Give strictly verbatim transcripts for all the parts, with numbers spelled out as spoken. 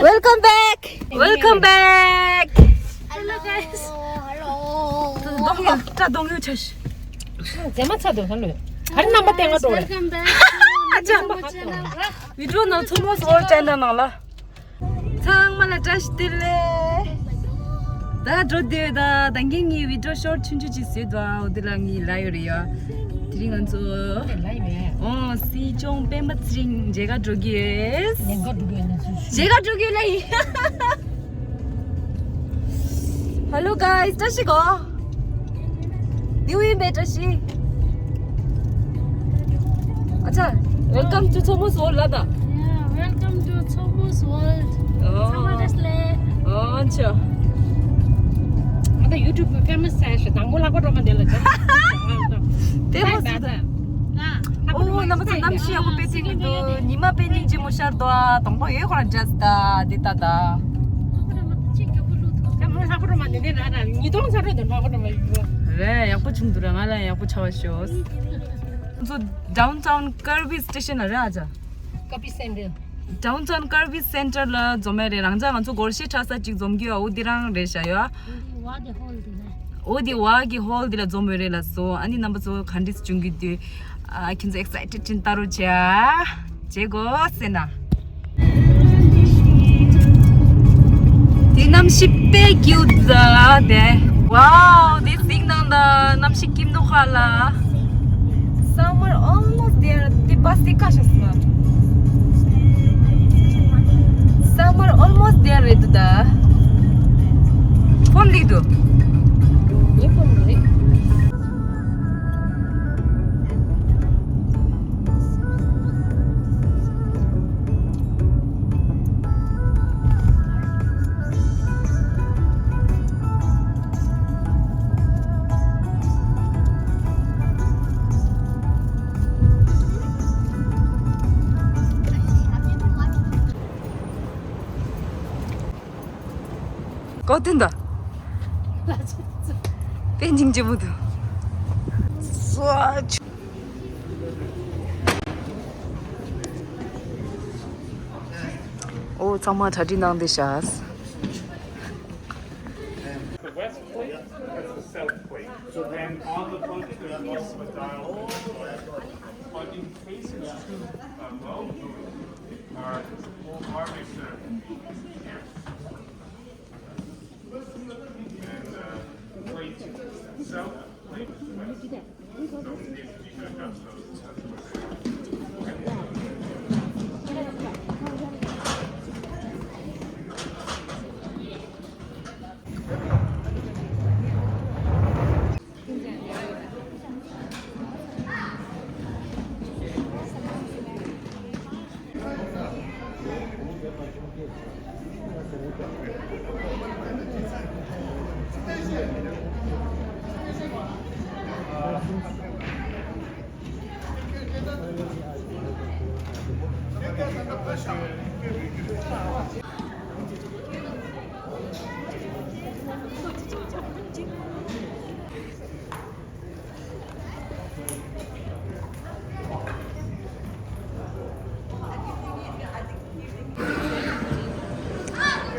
Welcome back. Welcome back. Hello guys. Hello. གདོང་ཡོད་ད། གདོང་ཡོད་ཆ་ཤི། ཟེ་མ་ཚ་དོ་ཧ་ལོ། ག་རེ་རྣམ་པ་བསྟན་ག་འགྲོ་རེད། Welcome back. ཨ་ཅག་བི་ཌིའོ་ནང་ཚོ་མོ་སོ་ཅན་ད་ནང་ལ། ཚང་མ་ལ་བཀྲ་ཤིས་བདེ་ལེགས། ད་འགྲོ་དེ་ད་ད་གིན་ངའི་བི་ཌིའོ་ཤོར་ཆུང་ཆུང་ཅིག་བཟོས་འདུག་ཨ། འོ་དེ་ལ་ངའི་ལ་ཡོད་རེད་ཡ། དེ་རིང་ང་ཚོ་ལ་ཡོད་རེད། ཨོ་སྲིད་སྐྱོང་སྤེན་པ་ཚེ་རིང་མཇལ་ཁ་འགྲོ་གི་ཡོད། ལས་ཀ་འགྲོ་གི་ཡོད་ན་སུ་ཞུ། མཇལ་ཁ་འགྲོ་གི་ཡོད་ལ་ཡིན། Hello guys, བཀྲ་ཤིས་གོ། དེ་བས་བཀྲ་ཤིས། ཨ་ཅག Welcome to Chomo's World ལ་ད། Yeah, welcome to Chomo's World. ཨོ། ཚང་མ་བཀྲ་ཤིས་བདེ་ལེགས། ཨོ་ཆོ། ང་ད་YouTube famous ས་ཞིག་དང་པོ་ལྷག་པ་སྒྲོལ་མ་འདི་ལ་ཅག་དེ་ཧོ་སུ་ད། ཨོ་རྣམ་པ་ཚོ་གནམ་གཤིས་ཡག་པོ་དཔེ་ཐིག་གི་འདུག་ཉི་མ་དཔེ་སྙིང་རྗེ་མོ་ཤར་འདུག་ཨ། གདོང་པ་ཡོད་ཁོ་རང་འདྲ་སི་ད་འདི་ད་ད། ཉིས་སྟོང་ཚ་རོ་དང་ལྷག་པ་སྒྲོལ་མ་ཡོད། རེད། ཡག་པོ་བྱུང་འདུག་ར། ང་ལ་ཡག་པོ་ཆགས་པ་ཤོག་ཚོ་Downtown Kirby Station ལ་རེད་ཨ་ཅག Kirby Center. Downtown Kirby Center ལ་འཛོམས་ཡ་རེད། རང་ཅག་ང་ཚོ་སྒོར་གཞས་འཁྲབ་ས་ཅིག་འཛོམས་རྒྱུ་ཡོད། འོ་འདི་རང་རེད་ཤག་ཡ། འོ་དེ་ཧོལ་དེ་ནས། འོ་དེ་ཝ་གི་ཧོལ་དེ་ལ་འཛོམས་ཡོད་རེད་ལ་སོ། ཨ་ནི་རྣམ་པ་ཚོ་ག་འདྲས་བྱུང་གི་འདུག་ཨ། ཁྱེད་ཚོ་excited ཅིག་ལྟ་རོགས་བྱས་ཨ། བྱེད་དགོས་ཟེར་ན། དེ་གནམ་གཤིས་དཔེ་cute ཟ་དེ། Wow, this thing ནང་ད་གནམ་གཤིས་སྐྱིད་མདོག་ཁ་ལ། Summer almost there. དེ་བ་སི་ཀ་ཤ་སི་མ། Summer almost there རེད་འདུག་ད། ཕོམ་ལིག་འདུག་ངའི་ཕོམ་ལིག་རེད། ཀོ་ཏིན་ད། པེན་ཅིང་ཅི་མོ་དུ། སོ་ཆུ། ཨོ་ཚང་མ་གྲ་སྒྲིག་གནང་བསྡད་ཤག The west plate, that's the south plate. So then on the boat, there's also a dial. But in case it's too uh, low, our, our mixer here. And uh, plate south, plate west. So we need to adjust those.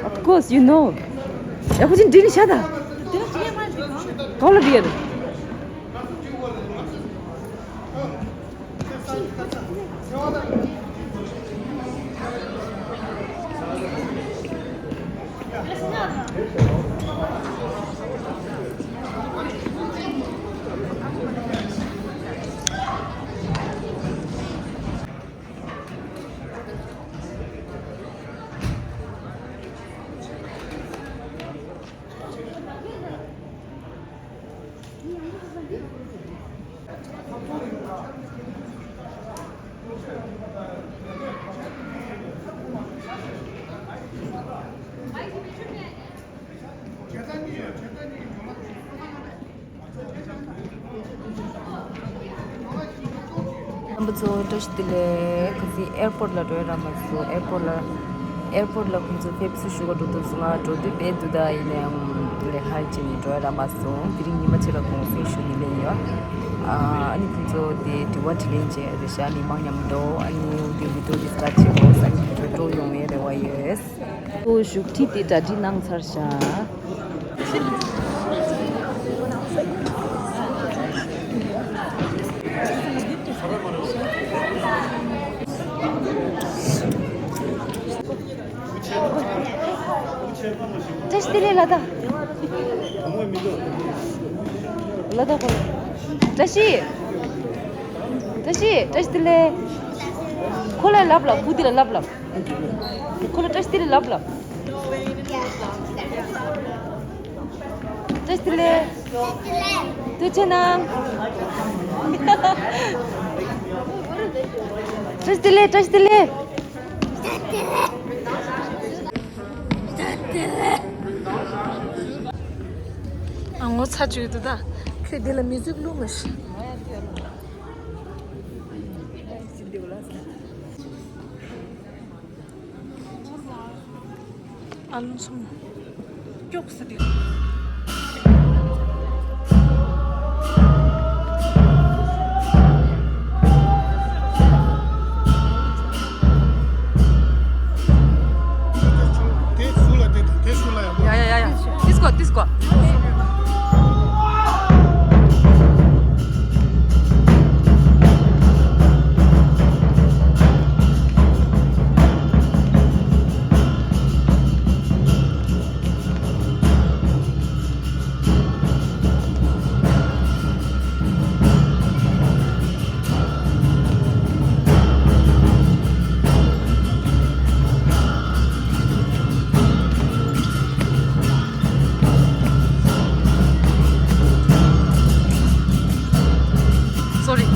Of course, you know. ཡག་པོ་ཅིག་འགྲིག་ནི་ཤ་ད། གང་ལ་བྲིས་ཡ་རེད། རྣམ་པ་ཚོ་བཀྲ་ཤིས་བདེ་ལེགས། ཁ་སང་ཨེར་པོར་ལ་འགྲོ་ཡ་རག་མ་སོང་། ཨེར་པོར་ལ་ཨེར་པོར་ལ་ཁོང་ཚོ་ཕེབས་བསུ་ཞུ་ག་འགྲོ་འདུག་ཟེར། ང་འགྲོ་འདོད་མེད་འདུག་ད་ཡིན་ནའང་ ལས་ཀ་བྱས་ནས་འགྲོ་ཡ་རག་མ་སོང་། དེ་རིང་ཉི་མ་གཅིག་ལ་གུང་སེང་ཞུ་ནི་ལས་ཡོད། ཨ་ནི་དེ་ཚོ་དེ་དྲི་བ་དྲིས་ལན་བྱས་རེད་ཤག་མི་མང་མཉམ་དུ། ཨ་ནི་དེ་བི་ཌིའོ་དེ་སི་ཊར་བྱེད་དགོས། ཨ་ནི་དེ་ཚོ་སྤྲོ་ཡོང་བའི་རེ་བ་ཡོད། ཨོ་བཞུགས་ཁྲི་དེ་གྲ་སྒྲིག་གནང་ཚར་ཤག་བཀྲ་ཤིས་བདེ་ལེགས་ལ་དྭགས། ལ་དྭགས་ཁོ་ལ། བཀྲ་ཤིས། བཀྲ་ཤིས། བཀྲ་ཤིས་བདེ་ལེགས། ཁོ་ལ་ལབ་ལབ། བུ་འདི་ལ་ལབ་ལབ། ཁོ་ལ་བཀྲ་ཤིས་བདེ་ལེགས་ལབ་ལབ། བཀྲ་ཤིས་བདེ་ལེགས། ཐུགས་རྗེ་གནང་། བཀྲ་ཤིས་བདེ་ལེགས། བཀྲ་ཤིས་བདེ་ལེགས། ཨ་ངོ་ཚ་བཅུག་འདུག་ད། ཁྱོད་འདི་ལ་མི་གཟུགས་བླུག་མ་ཤི། ཨ་ལུང་སོང་། སྐྱོགས་སུ་དེ། དེ་ཟུར་ལ་དེ་དང་དེ་ཟུར་ལ་ཡང་། ཡ་ཡ་ཡ་ཡ། དེ་སྐོར་དེ་སྐོར། Sorry.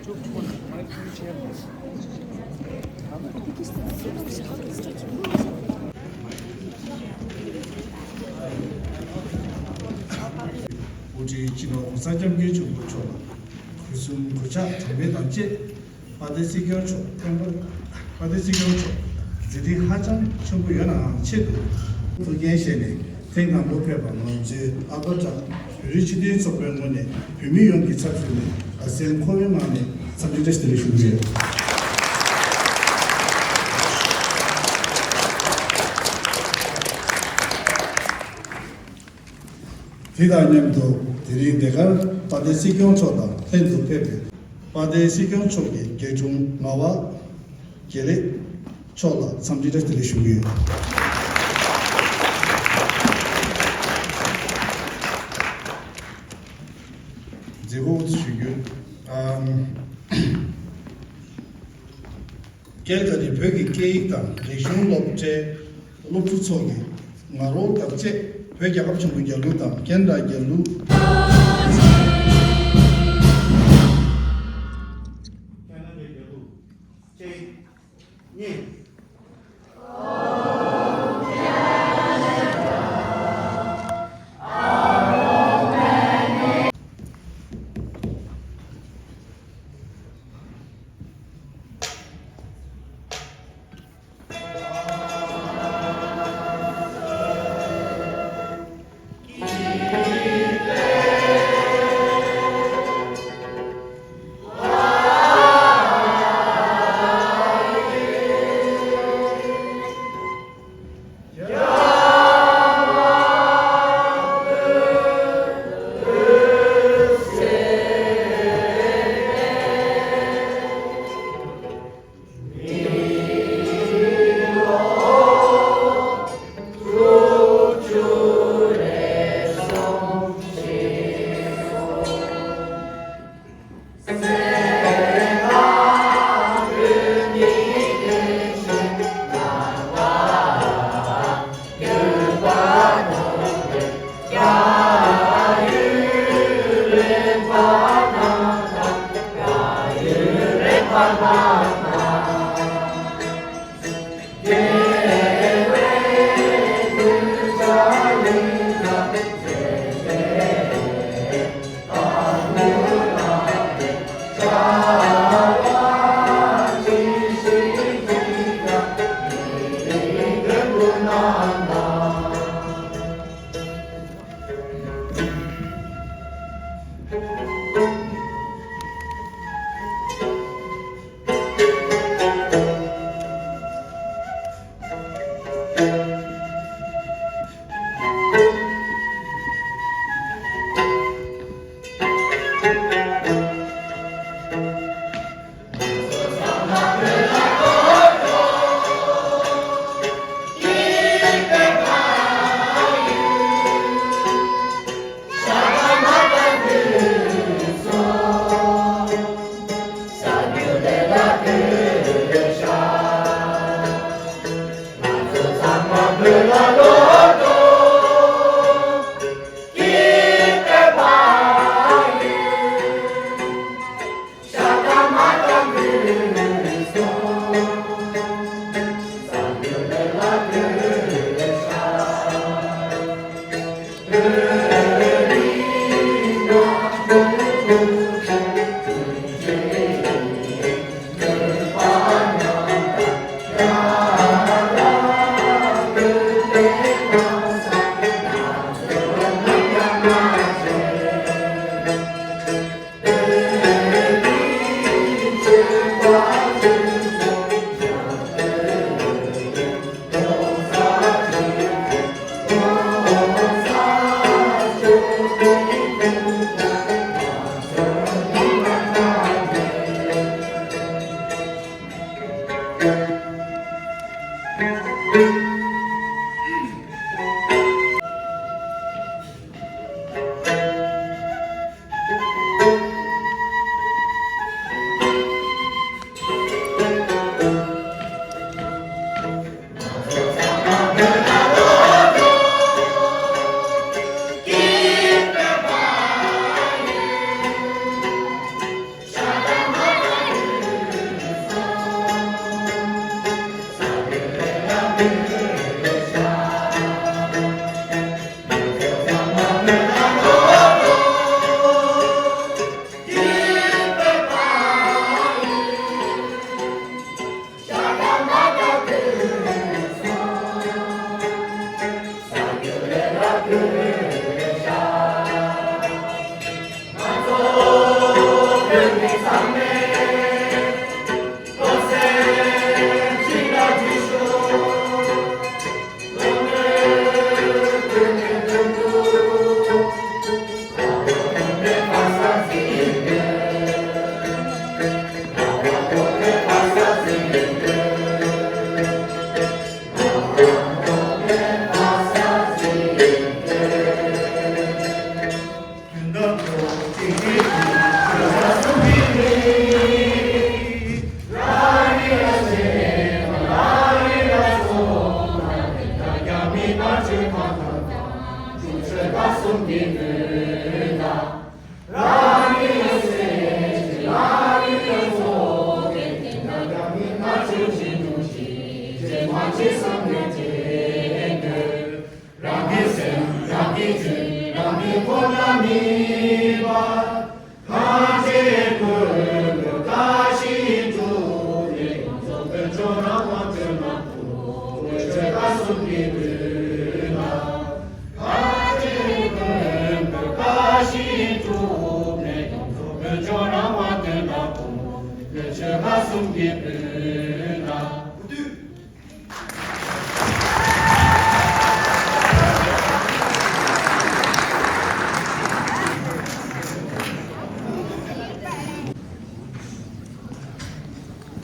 དབུ་ཁྲིད་སྤྱི་ནོར་༸གོང་ས་༸སྐྱབས་མགོན་ཆེན་པོ་མཆོག་ལ་གུས་གསུམ་གུས་ཕྱག་གྲངས་མེད་དང་བཅས། དཔལ་ལྡན་སྲིད་སྐྱོང་མཆོག་སྐྱབས་མགོན། དཔལ་ལྡན་སྲིད་སྐྱོང་མཆོག་མཛད་འཕྲིན་ཧ་ཅང་ཆེན་པོ་ཡོད་ནའང་ཆེད་དུ་ཐུགས་འགན་བཞེས་ནས་ཐེངས་དང་པོ་ཕེབས་པ་ང་ཚོའི་ཨ་པ་ཊ་བོད་རིགས་སྤྱི་མཐུན་ཚོགས་པའི་ངོས་ནས་བོད་མི་ཡོངས་ཀྱི་ཚབ་ཞུས་ནས་ལྷག་སེམས་འཁོལ་བའི་ངང་ནས་འཚམས་འདྲི་བཀྲ་ཤིས་བདེ་ལེགས་ཞུ་གི་ཡོད། འདི་དང་མཉམ་དུ་དེ་རིང་འདི་གར་དཔལ་ལྡན་སྲིད་སྐྱོང་མཆོག་དང་ལྷན་དུ་ཕེབས་པའི་དཔལ་ལྡན་སྲིད་སྐྱོང་མཆོག་གི་རྒྱལ་གཞུང་ངག་དབང་དགེ་ལེགས་མཆོག་ལ་འཚམས་འདྲི་བཀྲ་ཤིས་བདེ་ལེགས་ཞུ་གི་ཡོད། མཛད་སྒོ་ཞུ་རྒྱུ། ཨམ། རྒྱལ་དང་རིགས་བོད་ཀྱི་སྐད་ཡིག་དང་རིག་གཞུང་སློབ་གྲྭའི་སློབ་ཕྲུག་ཚོ་གི་ང་རོ་དང་བཅས་བོད་རྒྱལ་ཁབ་ཆེན་པོའི་རྒྱལ་གླུ་དང་ཁེ་ན་ཌ་རྒྱལ་གླུ། ཁེ་ན་ཌ་རྒྱལ་གླུ་གཅིག་གཉིས།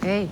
Hey.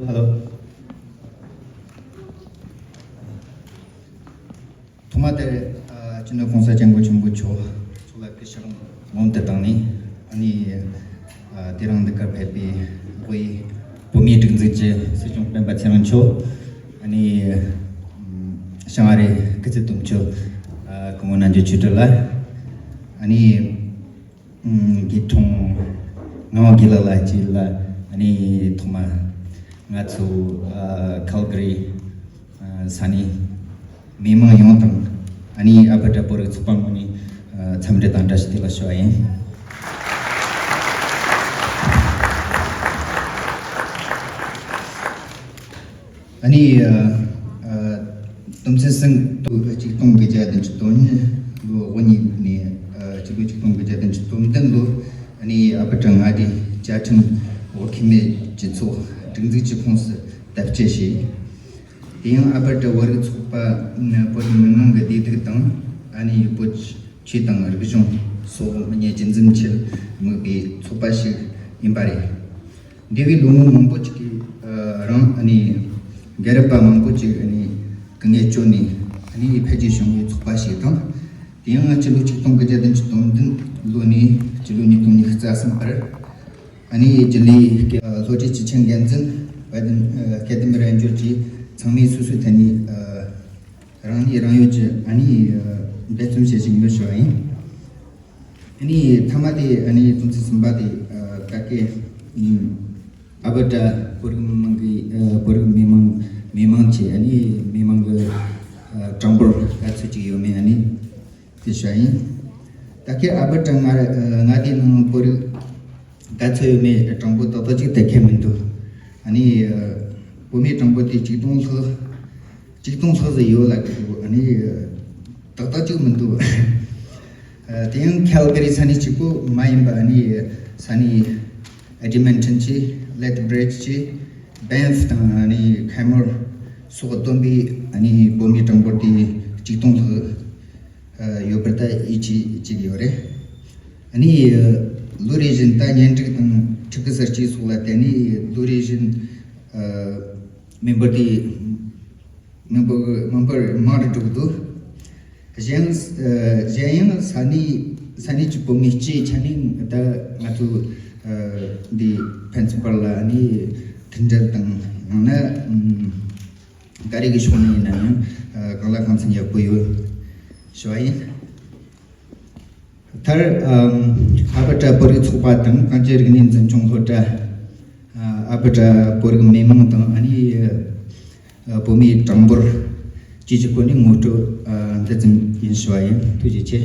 Hello. ཐོག་མ་དེར། ཨ། སྤྱི་ནོར་༸གོང་ས་༸སྐྱབས་མགོན་ཆེན་པོ་མཆོག་མཆོག་ལ་སྐུ་ཕྱག་སྔོན་དུ་བཏང་ནས། ཨ་ནི། ཨ། དེ་རིང་འདི་གར་ཕེབས་པའི་དབུས་བོད་མིའི་སྒྲིག་འཛུགས་ཀྱི་སྲིད་སྐྱོང་སྤེན་པ་ཚེ་རིང་མཆོག་ཨ་ནི། ཨམ། བྱང་ཨ་རིའི་སྐུ་ཚབ་དོན་གཅོད། ཨ། སྐུ་ངོ་རྣམ་རྒྱལ་ཆོས་སྒྲོན་ལགས། ཨ་ནི། ཨམ། དགེ་ཐོང་ངག་དབང་དགེ་ལགས་ལགས་ཀྱིས་ལ། ཨ་ནི་ཐོག་མ་ང་ཚོ། ཨ། ཁལ་ག་རི། ཨ། ས་གནས་མི་མང་ཡོངས་དང་། ཨ་ནི་ཨལ་བྷར་ཊ་བོད་རིགས་ཚོགས་པ་ངོས་ནས། ཨ། འཚམས་འདྲི་དང་བཀྲ་ཤིས་བདེ་ལེགས་ཞུ་བ་ཡིན། ཨ་ནི། ཨ། ཨ། སྟོང་ཚན་གསུམ་དུ་ཆིག་སྟོང་དགུ་བརྒྱ་བདུན་ཅུ་དོན་གཉིས་ལོ་དབུ་བརྙེས་ནས། ཨ། སྤྱི་ལོ་ཆིག་སྟོང་དགུ་བརྒྱ་བདུན་ཅུ་དོན་བདུན་ལོ། ཨ་ནི་ཨལ་བྷར་ཊ་མངའ་སྡེའི་བཅའ་ཁྲིམས་འོག་འཐུས་མི་སྤྱི་ཚོགས་སྒྲིག་འཛུགས་ཀྱི་ཁོངས་སུ་དར་སྐྱེད་བྱས། དེ་ཡང་ཨལ་བྷར་ཊ་བོད་རིགས་ཚོགས་པ་ནི་བོད་མི་མང་གི་བདེ་སྡུག་དང་། ཨ་ནི་བོད་ཆོས་དང་རིག་གཞུང་སོགས་མི་སྣའི་རྒྱུན་འཛིན་ཆེད་དམིགས་པའི་ཚོགས་པ་ཞིག་ཡིན་པ་རེད། འདས་པའི་ལོ་ངོ་མང་པོ་ཅིག་གི། ཨ། རིང་། ཨ་ནི་རྒན་རབས་པ་མང་པོ་ཅིག་ཨ་ནི་སྐུ་ངལ་བསྐྱོན་ནས། ཨ་ནི་འཕེལ་རྒྱས་བྱུང་བའི་ཚོགས་པ་ཞིག་དང་། དེ་ཡང་སྤྱི་ལོ་ཆིག་སྟོང་དགུ་བརྒྱ་བདུན་ཅུ་དོན་བདུན་ལོ་ནས་སྤྱི་ལོ་ཉིས་སྟོང་ཉི་ཤུ་རྩ་གསུམ་བར། ཨ་ནི་རྒྱུན་ལས། ཨ། བློ་གྲོས་སྐྱིད་ཆེན་འགན་འཛིན། དཔལ་ལྡན། ཨ། སྐལ་ལྡན་རས་འབྱོར་བཅས་ཚང་མས་སོ་སོའི་ཐད་ནས། ཨ། རང་ནུས་རང་ཡོད་ཀྱིས། ཨ་ནི། ཨ། འབད་བརྩོན་བྱེད་བཞིན་ཡོད་ཞུ་བ་ཡིན། ཨ་ནི་མཐའ་མ་དེ། ཨ་ནི་སྟོང་ཚན་གསུམ་པ་དེ། ཨ། ད་གི། ཨམ། ཨལ་བྷར་ཊ་བོད་རིགས་མི་མང་གི། ཨ། བོད་རིགས་མི་མང་། མི་མང་གི། ཨ་ནི་མི་མང་གི། ཨ། གྲངས་འབོར་ག་ཚོད་ཅིག་ཡོད་མེད། ཨ་ནི་དེ་ཞུ་བ་ཡིན། ད་གི་ཨལ་བྷར་ཊ་མངའ། ཨ། མངའ་སྡེའི་ནང་བོད་རིགས་ག་ཚོད་ཡོད་མེད་གྲངས་འབོར་ཏག་ཏག་ཅིག་གཏན་འཁེལ་མི་འདུག་ཨ་ནི། ཨ། བོད་མིའི་གྲངས་འབོར་དེ་ཆིག་སྟོང་ལྷག་ཆིག་སྟོང་ལྷག་ཙམ་ཡོད་ལབ་ཀྱི་འདུག་ཨ་ནི་ཏག་ཏག་ཅིག་མི་འདུག་ཨ། དེ་ཡང་ཁལ་ག་རི་ས་གནས་གཅིག་པོ་མ་ཡིན་པ། ཨ་ནི་ས་གནས་ཨེ་ཌི་མོན་ཊོན་བཅས། ལེ་ཐི་བྷི་རི་ཇི་བཅས། བྷེན་ཕི་དང་། ཨ་ནི་ཁེ་མོར་སོགས་བསྡོམས་པའི། ཨ་ནི་བོད་མིའི་གྲངས་འབོར་དེ་ཆིག་སྟོང་ལྷག་ཨ། ཡོད་པར་ད་ཡིད་ཆེས་བྱེད་ཀྱི་ཡོད་རེད། ཨ་ནི་ལོ་རེ་བཞིན་ད་གཉེན་སྒྲིག་དང་ཕྲུ་གུ་གསར་སྐྱེས་སོགས་ལ་བརྟེན་ནས་ལོ་རེ་བཞིན། ཨ། མི་འབོར་དེ། མི་འབོར། མི་འབོར་མང་རུ་འགྲོ་གི་འདུག་གཞན། ཨ། གཞན་ཡང་ས་གནས། ས་གནས་ཀྱི་བོད་མི་སྤྱིའི་ཆ་ནས་ད་ང་ཚོ། ཨ། འདི་ཕན་ཚུན་བར་ལ་ནི་མཐུན་སྒྲིལ་དང་། ཡང་ན། ཨམ། ག་རེ་གི་ཕྱོགས་ནས་ཡིན་ན་ཡང་། ཨ། གང་ལ་གང་འཚམ་ཡག་པོ་ཡོད་ཞུ་བ་ཡིན། མཐར། ཨམ། ཨལ་བྷར་ཊ་བོད་རིགས་ཚོགས་པ་དང་། གངས་ཅན་རིག་གནས་འཛིན་སྐྱོང་སློབ་གྲྭ། ཨ། ཨལ་བྷར་ཊ་བོད་རིགས་མི་མང་དང་། ཨ་ནི། ཨ། བོད་མིའི་གྲངས་འབོར་བཅས་ཀྱི་སྐོར་ནས་ངོ་སྤྲོད། ཨ། འདི་ཙམ་ཡིན་ཞུ་བ་ཡིན། ཐུགས་རྗེ་ཆེ།